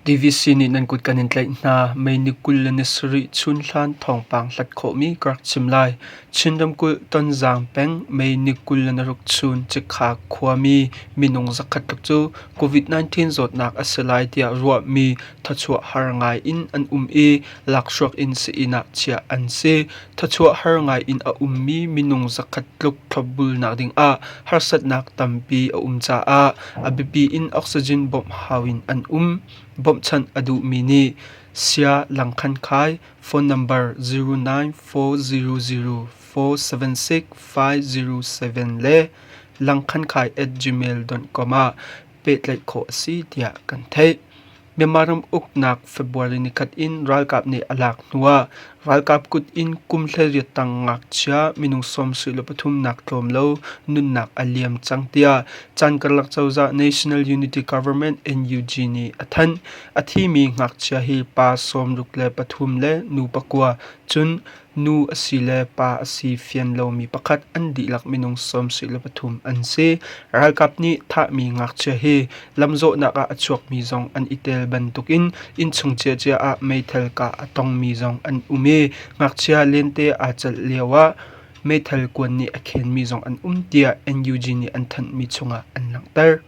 DVC nih nan kut kan in tlaih hna. May ni 27 chunhlan thawngpang hlat khawhmi ka rak chim lai. Chin ramkulh Tonzang peng May ni 26 chun Cikha khuami minung zakhat tluk cu COVID-19 zawtnak a si lai tiah ruahmi thawchuah har ngai in an um i lakhruak in sii-inn ah chiah an si. Thawchuah har ngai in a ummi minung zakhat tluk thlopbulnak dingah harsatnak tampi a um caah a biapi in oxygen bawmh hau in an um. Bawmhchanh a duhmi nih Sia Langkhan Khai phone number 0940 476 507 le langkhankhai@gmail.com ah pehtlaih khawh a si tiah kan theih. Myanmar ram uknak February nikhat in ralkap nih a lak hnuah ralkap kut in kum 18 tang ngakchia minung 73 nak tlawm lo nunnak a liam cang tiah caan karlak cozah National Unity Government NUG nih a thanh. A thimi ngakchia hi pa 63 le nu pakua cun Nu a si le pa a si fian lomi pakhat an dihlak minung 73 an si. Ralkap nih thahmi ngakchia hi lamzawhnak ah a chuakmi zong an i tel bantukin innchung ciacia ah meithal kah a tongmi zong an um i ngakchia lente aa celh lioah meithal kuan nih a khenmi zong an um tiah NUG nih an thanhmi chungah an langhter.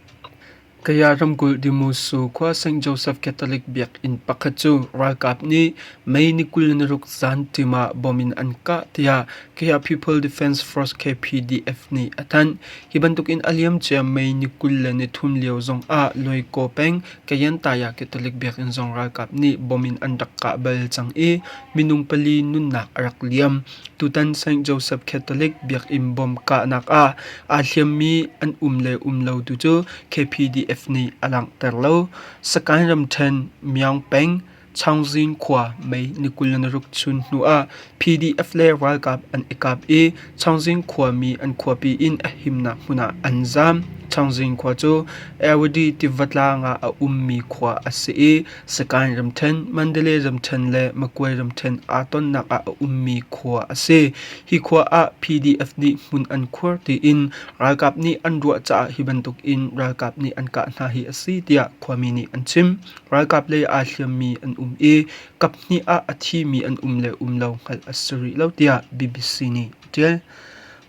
Kaya ramkulh Demoso khua St. Joseph Catholic biakinn pakhat cu ralkap nih May ni 26 zan ṭim ah bom in an kah tiah Kaya People Defense Force KPDF nih a thanh. Hi bantukin a liamcia May ni 23 lio zong ah Loikaw peng Kayantaya Catholic biakinn zong ralkap nih bom in an rak kah bal cang i minung pali nunnak a rak liam. Tutan St. Joseph Catholic biakinn bom kahnak ah aa hliammi an um le um lo tu cu KPDF nih a langhter lo. Sakaing ramṭhen Myaung peng Chaungzin khua May ni 26 chun hnu ah PDF le ralkap an i kap i Chaungzin khuami an khuapi in a himnak hmun ah an zaam. Chaungzin khua cu Irrawaddy tiva tlang ah a ummi khua a si i Sakaing ramṭhen, Mandalay ramṭhen le Magway ramṭhen aa tonnak ah a ummi khua a si. Hi khua ah PDF nih hmun an khuar tiin ralkap nih an ruah caah hi bantuk in ralkap nih an kah hna hi a si tiah khuami nih an chim. Ralkap lei aa hliammi an um i kaphnih ah a thimi an um le um lo hngalh a si rih lo tiah BBC nih a ṭial.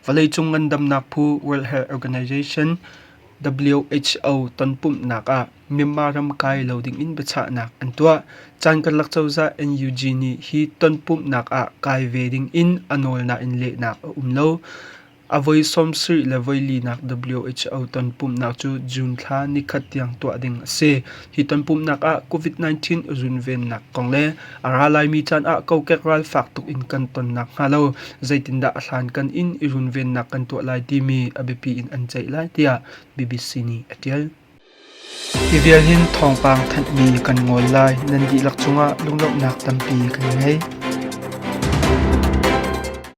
Vawleicung ngandamnak phu World Health Organization WHO tonpumhnak ah Myanmar ram kai lo dingin biachahnak an tuah. Caan karlak cozah NUG nih hi tonpumhnak ah kai ve dingin a nawl nain lehnak a um lo. A voi 70 le voi linak WHO tonpumhnak cu June thla nikhat tiang tuah ding a si. Hi tonpumhnak ah COVID-19 runvennak kong le a ra laimi caan ah kokek ral fak tuk in kan ton nakhnga lo zeitindah a hlankan in i runvennak kan tuah lai timi a biapi in an ceih lai tiah BBC nih a ṭial. Hi vial hin thawngpang thanhmi kan ngol lai. Nan dihlak cungah lunglawmhnak tampi kan ngei.